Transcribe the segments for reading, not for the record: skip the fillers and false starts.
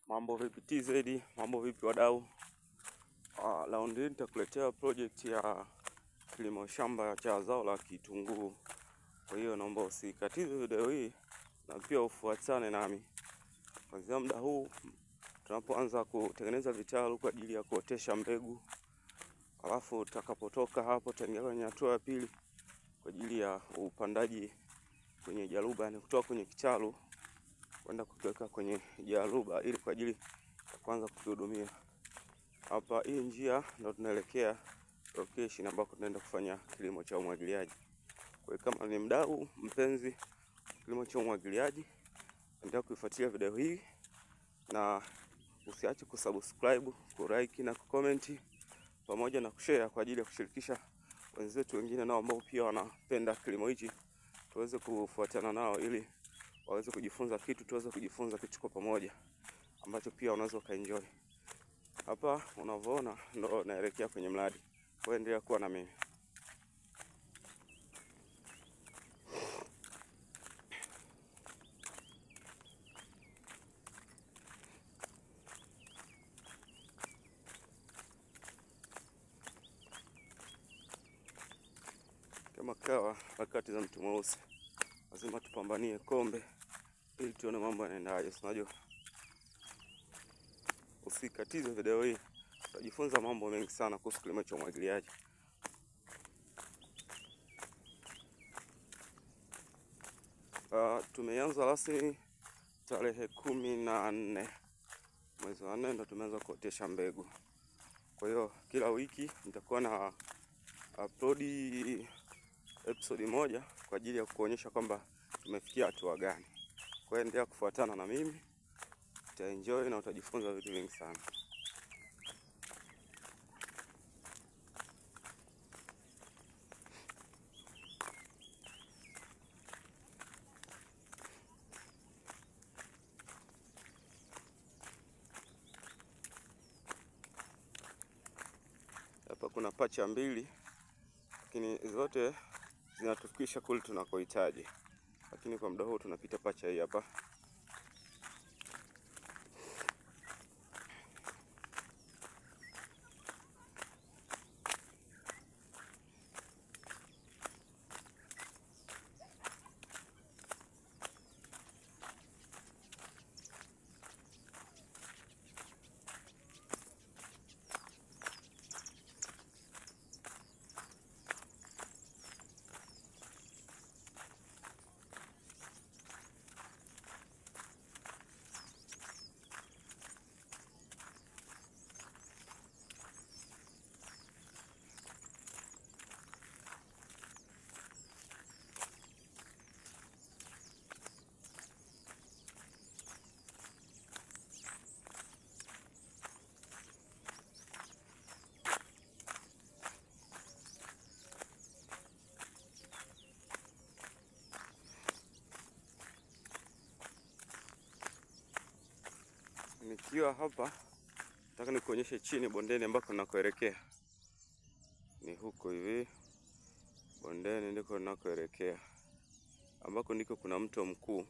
Mambo vipi TZ, mambo vipi wadau? Raundi hii nitakuletea project ya kilimo shamba cha zao la kitunguu. Kwa hiyo naomba usikatize video hii na pia ufuatane nami kuanzia muda huu tunapoanza kutengeneza vitalu kwa ajili ya kuotesha mbegu. Alafu tutakapotoka hapo tutaingia kwenye hatua ya pili kwa ajili ya upandaji kwenye jaruba, yani kutoka kwenye kitalu kwenda kukiweka kwenye jaruba ili kwa ajili ya kuanza kukihudumia. Hapa hii njia ndio tunaelekea location ambako tunaenda kufanya kilimo cha umwagiliaji. Kwa hiyo kama ni mdau mpenzi kilimo cha umwagiliaji, endelea kuifuatilia video hii na usiache kusubscribe, kulike na kucomment pamoja na kushare kwa ajili ya kushirikisha wenzetu wengine nao ambao pia wanapenda kilimo hichi, tuweze kufuatana nao ili waweze kujifunza kitu, tuweze kujifunza kitu kwa pamoja ambacho pia unaweza ukaenjoy. Hapa unavyoona ndo naelekea kwenye mradi. Kwa hiyo endelea kuwa na mimi. Kama kawa harakati za mtu mweusi, lazima tupambanie kombe ili tuone mambo yanaendaje. Unajua, usikatize video hii, utajifunza mambo mengi sana kuhusu kilimo cha umwagiliaji. Tumeanza rasmi tarehe 14 mwezi wa 4 ndo tumeanza kuotesha mbegu. Kwa hiyo kila wiki nitakuwa na upload episode moja kwa ajili ya kuonyesha kwamba tumefikia hatua gani. Kwa hiyo endelea kufuatana na mimi, utaenjoy na utajifunza vitu vingi sana. Hapa kuna pacha mbili, lakini zote zinatufikisha kule tunakohitaji. Lakini kwa muda huu tunapita pacha hii hapa. Nikiwa hapa nataka nikuonyeshe chini bondeni ambako ninakoelekea. Ni huko hivi bondeni ndiko ninakoelekea, ambako ndiko kuna mto mkuu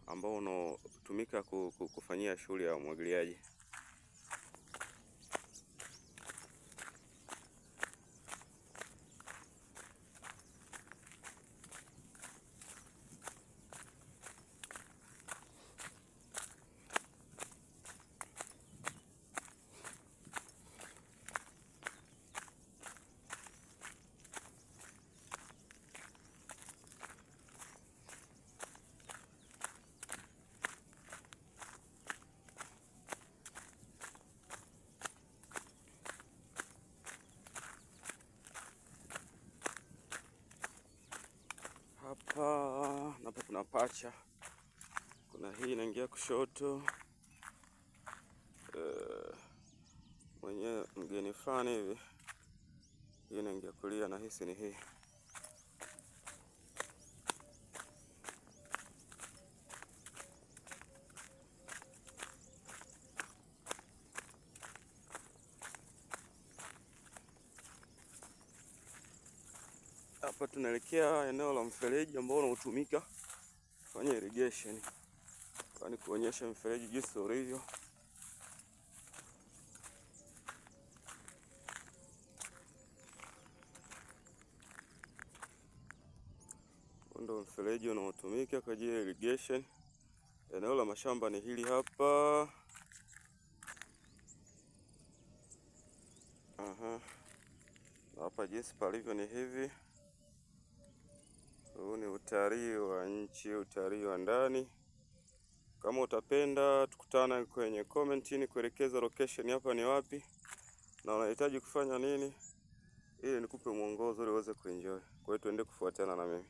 ambao unaotumika kufanyia shughuli ya umwagiliaji. Hapa napo kuna pacha, kuna hii inaingia kushoto, mwenye mgeni fulani hivi, hii inaingia kulia na hisi ni hii. Hapa tunaelekea eneo la mfereji ambao unaotumika kufanya irrigation. Ni kuonyesha mfereji jinsi ulivyo. Ndio mfereji unaotumika kwa ajili ya irrigation. Eneo la mashamba ni hili hapa. Aha. Na hapa jinsi palivyo ni hivi. Huu ni utalii wa nchi, utalii wa ndani. Kama utapenda tukutane kwenye comment ni kuelekeza location hapa ni wapi na unahitaji kufanya nini ili nikupe mwongozo ili uweze kuenjoy. Kwa hiyo tuende kufuatana na mimi.